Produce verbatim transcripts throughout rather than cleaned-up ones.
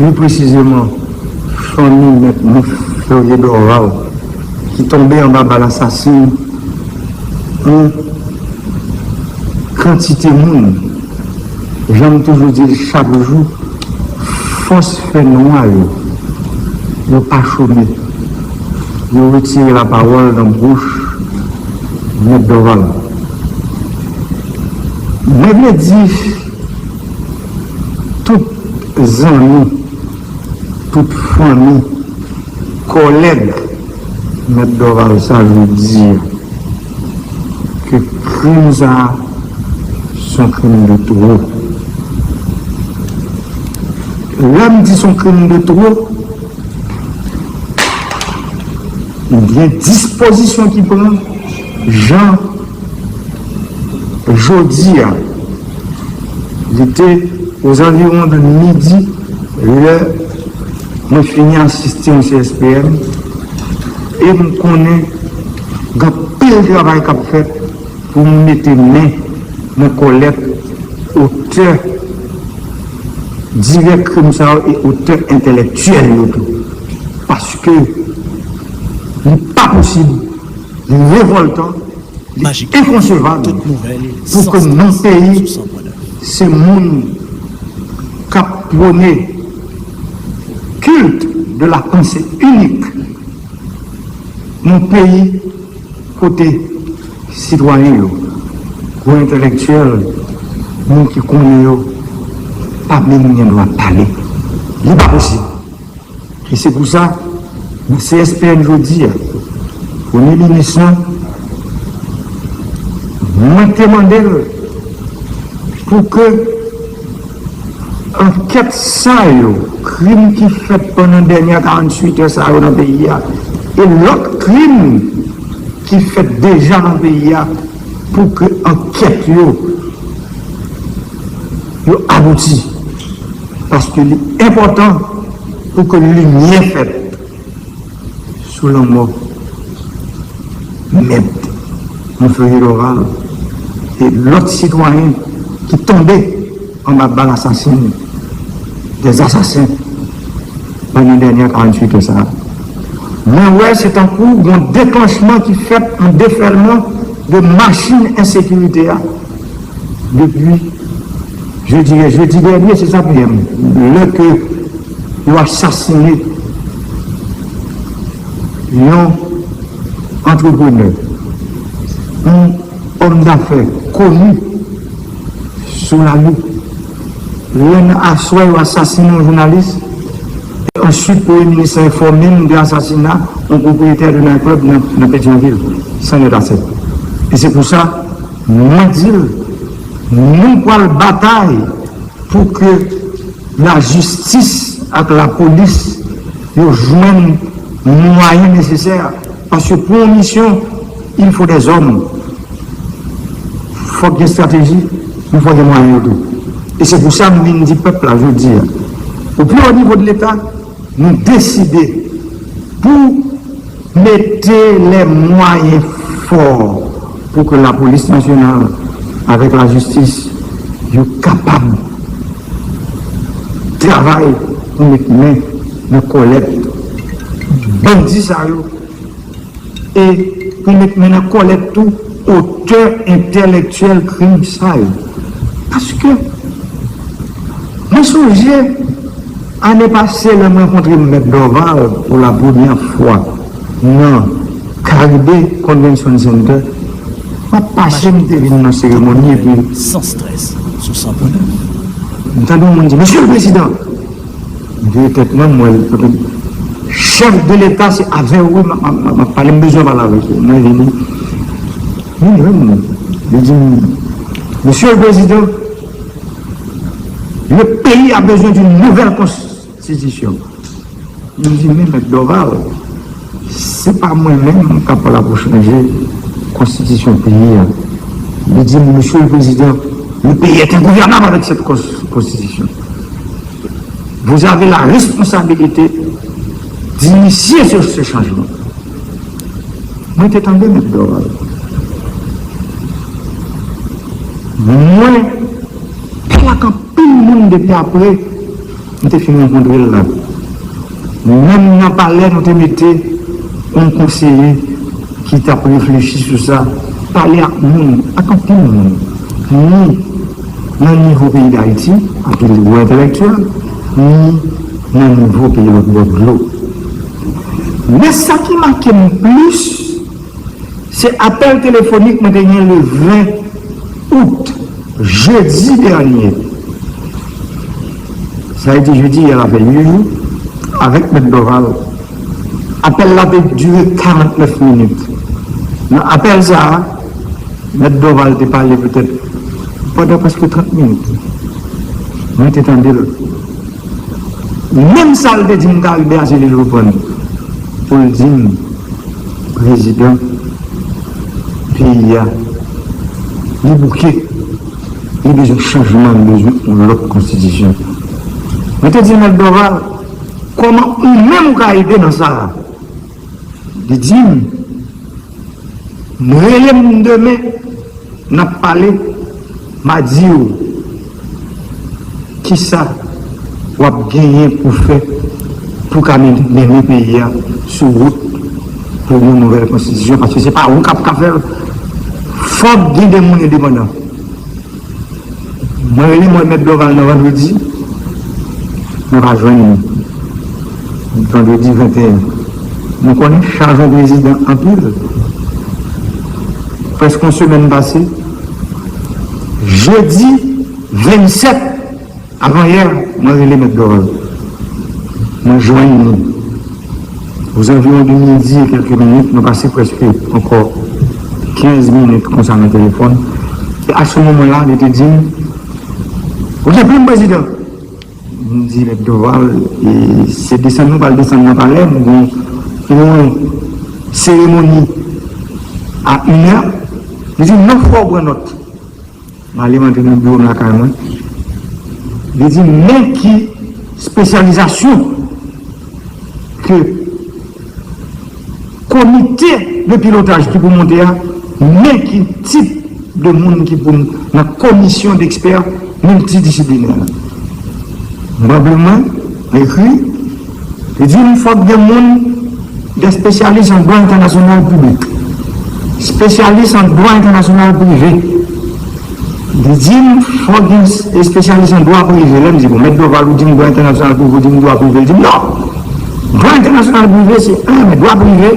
Pli presizeman, fanmi Mèt Mont Fleurier Dorval, ki tonbe anba bal asasen an kantite moun. Jan m toujou di l chak jou, fòs fènwa yo, yo pa chome. Yo retire lapawòl nan bouch Mèt Dorval. Mwen vle di tout zanmi, tout fanmi, kòlèg Mèt Dorval sa jodi a, ke krim sa a se yon krim de twòp. Lè m di se yon krim de twòp, gen dispozisyon ki pran jan jodi a. Li te ozanviwon de midi lè mwen fini asiste yon C S P N e m konnen gen anpil travay k ap fèt pou m mete men nan kòlèt otè divè krim sa yo e otè entèlektyèl yo tou. Paske li pa posib, li revòltan, li enkonsevab pou ke nan peyi se moun k ap pwone culte de la pensée unique nan peyi kote sitwayen yo, gwo entèlektyèl, moun ki konnen yo, pa menm gen dwa pale. Li pa posib. E se pou sa, nan C S P N jodi a, Premye Minis lan, mwen te mande l pou ke ankèt sa yo, krim ki fèt pandan dènye karanntuit è sa yo nan peyi a, e lòt krim ki fèt deja nan peyi a, pou ke ankèt yo, yo abouti. Paske li enpòtan pou ke limyè fèt sou lanmò Mèt Monferrier Dorval e lòt sitwayen ki tonbe anba bal asasen, dè asasen, pandan dènye karanntuit è sa a. Mwen wè se tankou yon deklanchman ki fèt, yon defèlman de machin ensekirite a depi jedi, jedi dènye, se sa, P M, lè ke yo asasinen yon antreprenè, yon òm dafè koni sou lari. Lè nan aswè yo asasinen yon jounalis, e answit Premye Minis la enfòme m de asasina yon pwopriyetè de night club nan, nan Petyonvil, San Nèt Asèt. E se pou sa, mwen di l, nou pral batay pou ke lajistis ak lapolis yo jwenn mwayen nesesè, paske pou yon misyon, il faut des hommes. Fòk gen estrateji, men fòk gen mwayen yo tou. E se pou sa m vin di pèp la jodi a, o pli wo nivo de Leta, nou deside pou mete lè mwayen fò pou ke lapolis nasyonal avèk lajistis yo kapab travay pou met men nan kòlèt bandi sa yo e pou met men nan kòlèt tou otè entèlektyèl krim sa yo. Paske mwen sonje ane pase lè m rankontre Mèt Dorval pou la premyè fwa nan Caribe Convention Center, m ap pase, m te vin nan seremoni epi m tande yon moun di, "Monsieur le Président!" M vire tèt mwen, m wè l, chèf de Leta, se avè w wi m ap, m ap, m ap pale, m bezwen pale avèk ou. Mwen vini, mwen jwenn li. Li di m, "Monsieur le Président, le pays a besoin d'une nouvelle constitution." M di, "Men, Mèt Dorval, se pa mwen menm k ap la pou chanje konstitisyon peyi a." Li di m, "Monsieur le Président, le pays est ingouvernable avec cette cons-, constitution. Vous avez la responsabilité d'initier ce, ce changement." Mwen te tande Mèt Dorval. Mwen pale ak anpil moun depi apre M te fin rankontre l la. Menm nan palè, nou te mete yon konseye ki t ap reflechi sou sa, pale ak moun, ak anpil moun, ni nan nivo peyi Dayiti, anpil gwo entèlektyèl, ni nan nivo peyi lòt bò dlo. Men sa ki make m plis, se apèl telefonik mwen te gen le ven out, jedi dènye. Sa vle di jedi, yè la fè uit jou, avèk Mèt Dorval. Apèl la te dire karannèf minit. Nan apèl sa a, Mèt Dorval te pale petèt pandan prèske trant minit. Mwen te tande l. Menm sa l te di m ta rive a, se li l reprann pou l di m, prezidan, peyi a, li bouke, li bezwen chanjman, li bezwen yon lòt konstitisyon. Mwen te di Mèt Dorval, kòman ou menm ou ka ede nan sa a? Li di m, rele m demen, n ap pale, m a di w kisa w ap genyen pou fè pou ka men- mennen peyi a sou wout pou yon nouvèl konstitisyon, paske se pa ou k ap ka fè l. Fòk gen de moun endepandan. Mwen rele mwen Mèt Dorval nan vandredi, mwen pa jwenn li. Vandredi venteyen. Nou konnen chaj yon prezidan anpil. Prèske yon semèn pase. Jedi vennsèt, avanyè, mwen rele Mèt Dorval. Mwen jwenn li. Aux environs de midi et quelques minutes, nou pase prèske ankò kenz minit konsa nan telefòn. E a se moman la, li te di m, ou gen plim, prezidan? M di, Mèt Dorval, e se desann nou pral desann nan palè, nou gen yon seremoni a inè. Li di, non, fò w pran nòt. M ale, m antre nan biwo m lakay mwen. Li di, men ki espesyalizasyon ke komite de pilotaj ki pou monte a, men ki tip de moun ki pou nan komisyon dekspè miltidisiplinè. Mwen ekri, li di m fòk gen moun, des spécialistes en droit international public, spécialistes en droit international privé. Li di m fòk gen espesyalis an dwa prive. Lè m di, bon, Mèt Dorval, ou di m dwa entènasyonal prive, ou di m dwa prive. Li di m non. Dwa entènasyonal prive se en, men dwa prive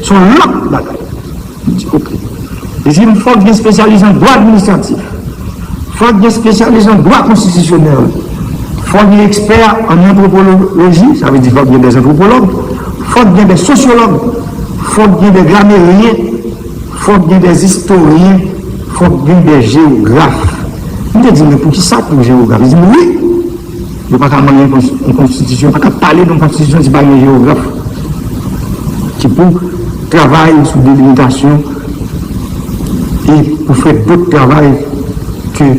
se yon lòt bagay. M di, oke. Li di m fòk gen espesyalis an dwa administratif. Fòk gen espesyalis an dwa konstitisyonèl. Fòk gen ekspè an antwopoloji, sa vle di fòk gen dè antwopològ. Fòk gen dè sosyològ. Fòk gen dè grameryen. Fòk gen dè istoryen. Fòk gen dè jewograf. M te di, men poukisa tou jewograf? Li di m wi. Yo pa ka manyen yon konstitisyon, pa ka pale de yon konstitisyon si pa gen jewograf ki pou travay sou delimitasyon e pou fè dòt travay ke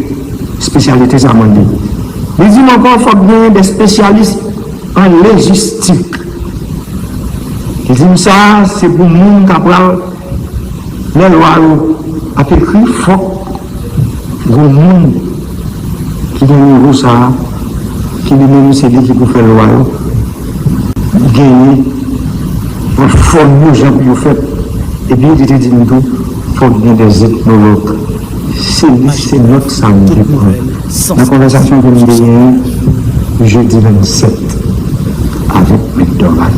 espesyalite sa mande. Li di m ankò, fòk genyen de espesyalis an lejistik. Li di m sa, se pou moun k ap pral Lè lwa yo ap ekri, fòk gwo moun ki gen nivo sa a, ki li menm se li ki pou fè lwa yo, genyen yon fòm yo jan pou yo fèt. Epi li te di m tou, fòk gen dè etnològ. Se li, se nòt sa m te pran nan konvèsasyon ke m te genyen jedi vennsèt avèk Mèt Dorval.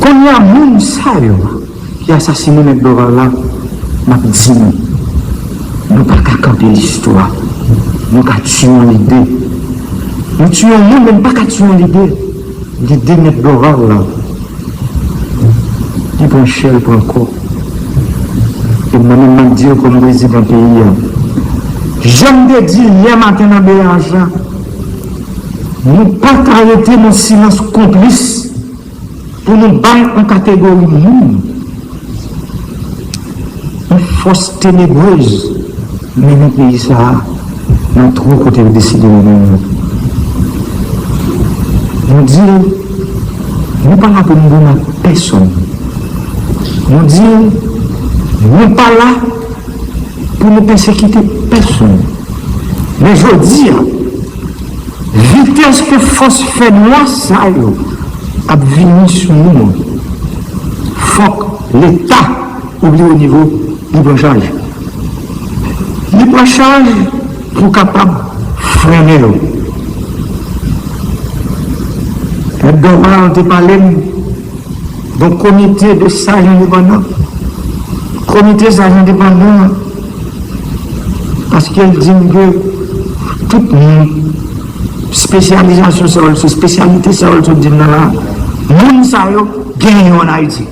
Kounye a, moun sa yo ki asasinen Mèt Dorval la, m ap di nou, nou pa ka kanpe listwa. Nou ka tiye yon lide. Nou tiye yon moun, men nou pa ka tiye yon lide. Lide Mèt Dorval la, li pran chè, li pran kò. E mwen menm, m ap di l kòm prezidan peyi a. Jan m te di l yè maten nan B A H la, nou pa ka rete nan silans konplis pou nou bay yon kategori moun yon fòs tenebrez mennen peyi sa a nan twou kote yo deside mennen nou. Nou di l, nou pa la pou nou boule ak pèsonn. Nou di l, nou pa la pou nou pèsekite pèsonn. Men jodi a, Jiskaske fòs fènwa sa yo ap vini sou nou an, fòk Leta, o pli wo nivo, li pran chaj. Li pran chaj pou kapab frennen yo. Mèt Dorval te pale m de yon komite de saj endepandan. Komite saj endepandan an, paske l di m ke tout moun, espesyalizasyon sa yo, se espesyalite sa yo, l sot di m nan la, moun sa yo genyen yo ann Ayiti.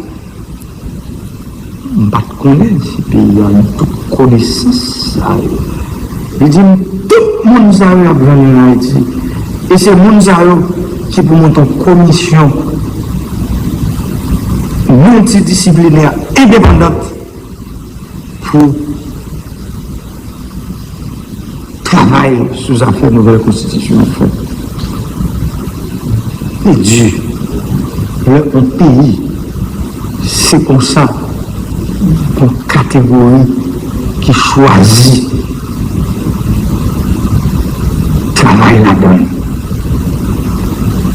M pa t konnen si peyi a gen tout konesans sa yo. Li di m, tout moun sa yo y ap jwenn yo ann Ayiti. E se moun sa yo ki pou monte yon komisyon miltidisiplinè endepandant pou travay sou zafè nouvèl konstitisyon an fèt. Li di, lè yon peyi, se konsa, yon kategori ki chwazi travay ladan l.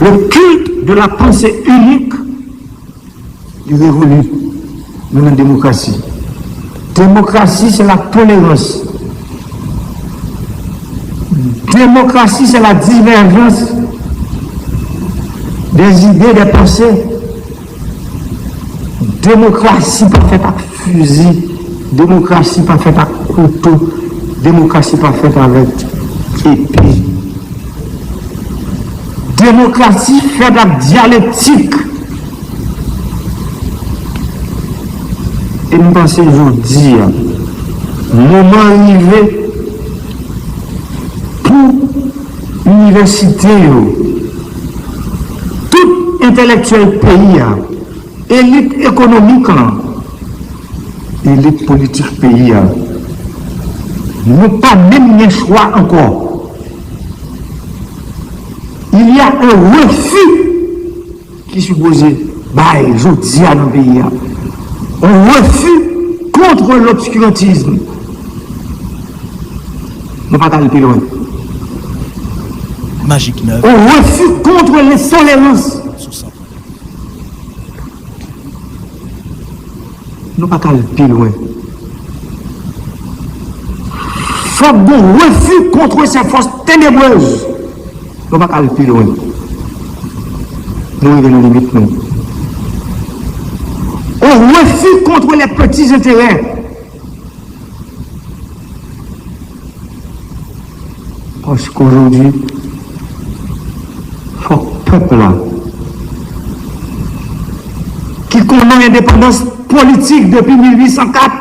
Le culte de la pensée unique, li revoli. Nou nan demokrasi. Demokrasi, se la tolerans. Demokrasi, se la diverjans des idées, des pensées. Demokrasi pa fèt ak fizi. Demokrasi pa fèt ak kouto. Demokrasi pa fèt avèk epe. Demokrasi fèt ak dyalektik. E m panse jodi a, moman rive pou inivèsite yo, tout entèlektyèl peyi a, elit ekonomik lan, elit politik peyi a, nou pa menm gen chwa ankò. Il y a un refus ki sipoze bay jodi a nan peyi a. Un refus contre l'obscurantisme. Nou pa ka al pi lwen. Magik nèf. Un refus contre l'insolence. Sou san. Nou pa ka al pi lwen. Fòk gon refi contre ces forces ténébreuses. Nou pa ka al pi lwen. Nou rive nan limit nou. On refus contre les petits intérêts. Paske aujourd'hui, fòk pèp la, ki konnen endepandans politik depi mil uit san kat,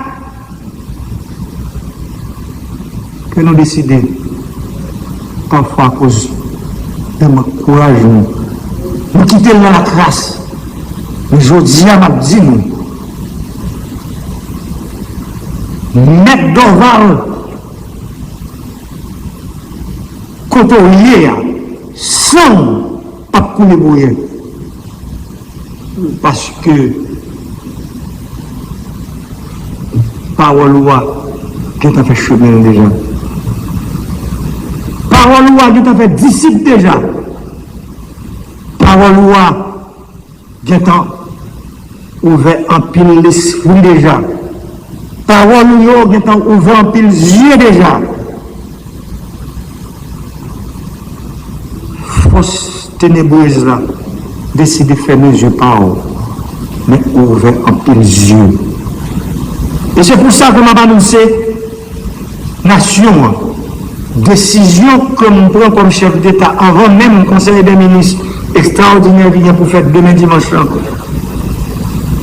ke nou deside, pafwa akoz de mank kouraj nou, nou kite l nan lakras. Men jodi a, m ap di nou, Mèt Dorval, kote w ye a, san w p ap koule pou ryen. Paske pawòl ou a gentan fè chemen l deja. Pawòl ou a gentan fè disip deja. Pawòl ou a gentan ouvè anpil lespri deja. Pawòl ou yo gentan ouvè anpil zye deja. Fòs tenebrez la deside fèmen zye pa w, men ouvè anpil zye. E se pou sa ke m ap anonse nasyon an, desizyon ke m pran kòm chèf deta anvan menm konsèy dè minis ekstraòdinè ki gen pou fèt demen dimanch lan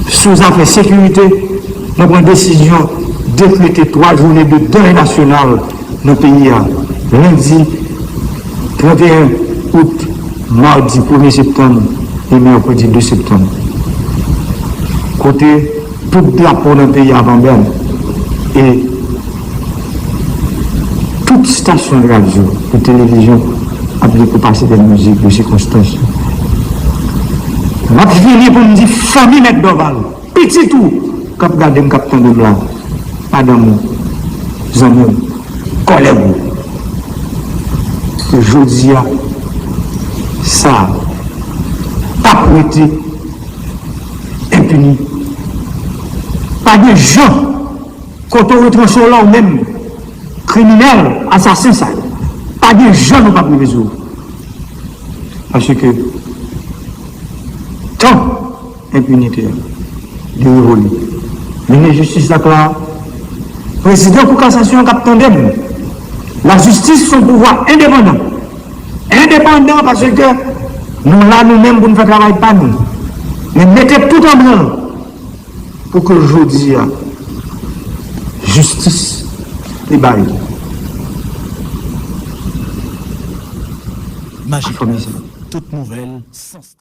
sou zafè sekirite, mwen pran desizyon dekrete twa jounen de dèy nasyonal nan peyi a, lendi trannteyen out, madi premye septanm e mèkredi de septanm. Kote tout drapo nan peyi a ap an bèn e tout stasyon radyo e televizyon ap gen pou pase dè mizik de sikonstans. M ap fini pou m di fanmi Mèt Dòval, pitit ou k ap gade m, k ap tande m la, madanm ou, zanmi w, kòlèg ou, ke jodi a, Sa p ap rete enpini. Pa gen jan, kote w retranche w la, ou menm, kriminèl, asasen sa yo, pa gen jan nou p ap rive sou ou. Paske tan enpinite a li revoli. Minis jistis la, Prezidan Kou Kasasyon an k ap tande m. Lajistis se yon pouvwa endepandan. Endepandan paske nou la nou menm pou n fè travay pa nou. Men mete tout an branl pou ke jodi a, jistis li bay. Magik neuf, tout nouvèl, sans